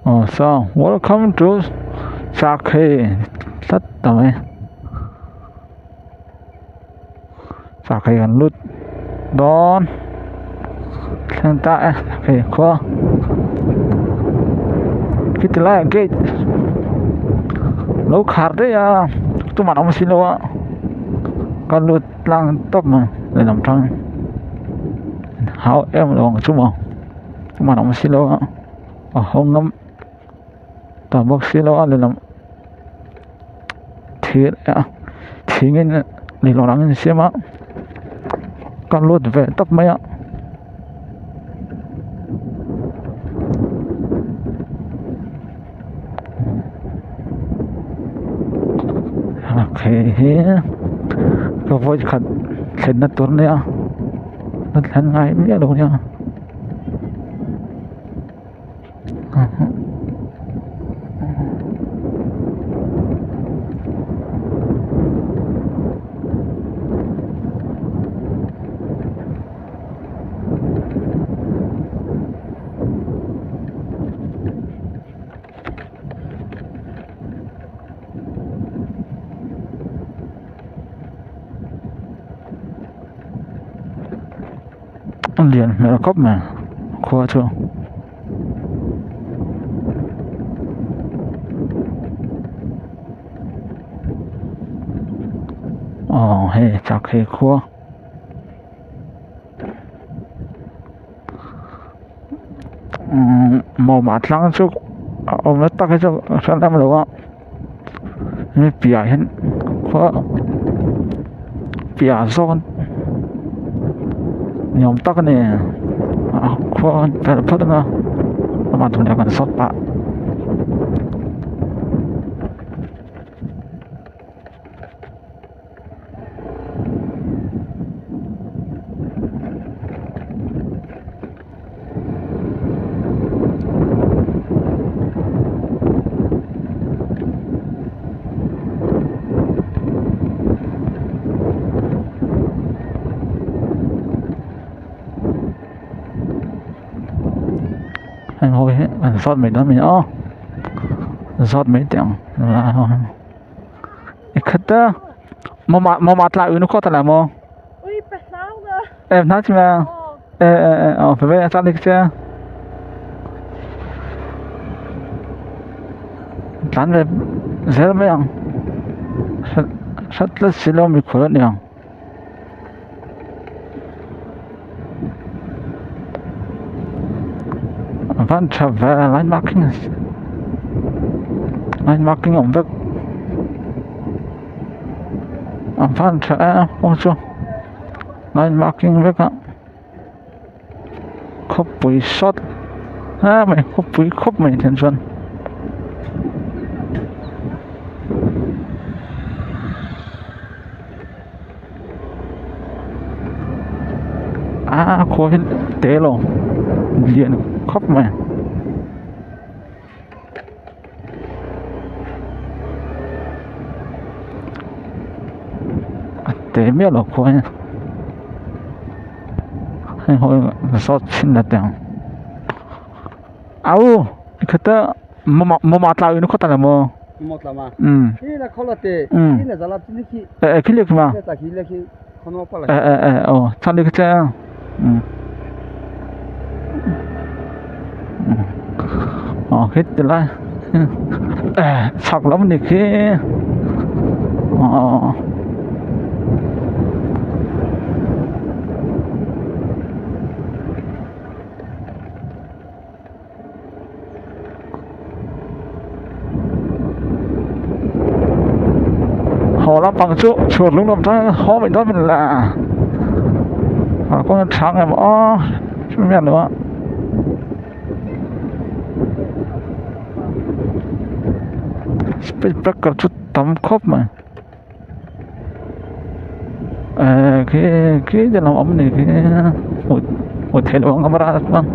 Aw saw welcome to Chakhei tlat ta mai Chakhei kan lut dawn thleng ta e Chakhei khua khiti laiah gate lo khar daih a tumah an awm si lo a ka lut tlang tawp mai lehlam tang hau em lo ang chu maw tumah an awm si lo a. A hawng ngam ta bawk si lo a lehlam thir a thingin lehlam ang in siam a ka lut ve tawp mai a. Hei hi ka vawi khat thlenna tur a nia la thlen ngai miah lo a nia. A lian hmel khawp mai khua chu. Aw hei Chakhei khua. Umm mawmah tlang chu a awm na tak hi chu a hre lem lo a hemi piahah hian khua piahah zawn ni awm tak a ni a khua a pel phawt anga amah duh leh kan zawt pah. Heng ho hi an zawt mai dawn a ni aw zawt mai teh ang. Ikhata mama mama tla unu kota la mo Ui pa hlau nga. Em na chima e e e oh pe pe cha lik cha tlan ve zel mai ang hrat tlat si lo mi khur aniang a van tha ve line marking line marking a awm vek a van tha em kawng chu line marking vek a khawpui sawt hle mai khawpui khawp mai then chuan. A khua hi te lo lian khawp mai. A te miah lo khua hi heng ho hi zawt chhin la teh ang au khata mama tlau in khawt a la maw e khi lek ma e e e aw chhan lek che aw khi ti lai chhak lam ni khi aw Haw lampang chu chhuat lung lam tang haw mai dawn min la a kawng a chhang em aw chumi a lo a speed breaker chu tam khawp mai eh khi khi te lo awm ni khi hmuh hmuh theih loh ang camera chuan.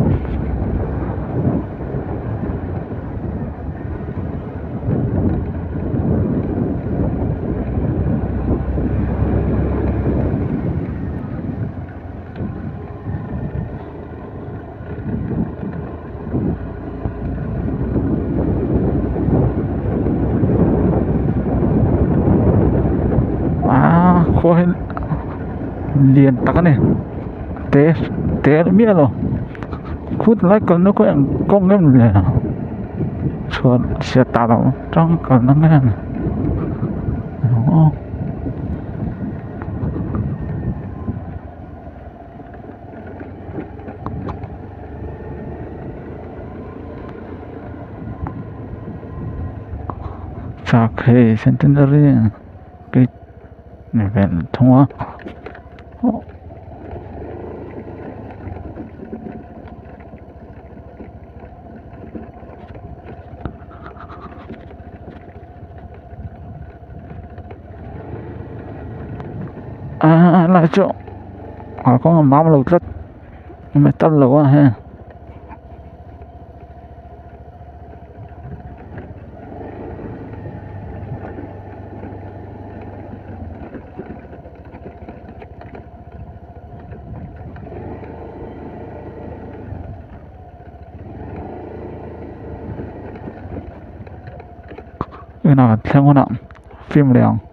Lian tak a ni te te miah lo khut lai kalna kawng eng kawng em le chhuat chhiat tah loh tang kalna nge a ni aw. Chakhei centenary ni vel thung a ah lai chu a kawng a mam lo tlat metal lo a heng. Inah kan thleng hunah film leh ang.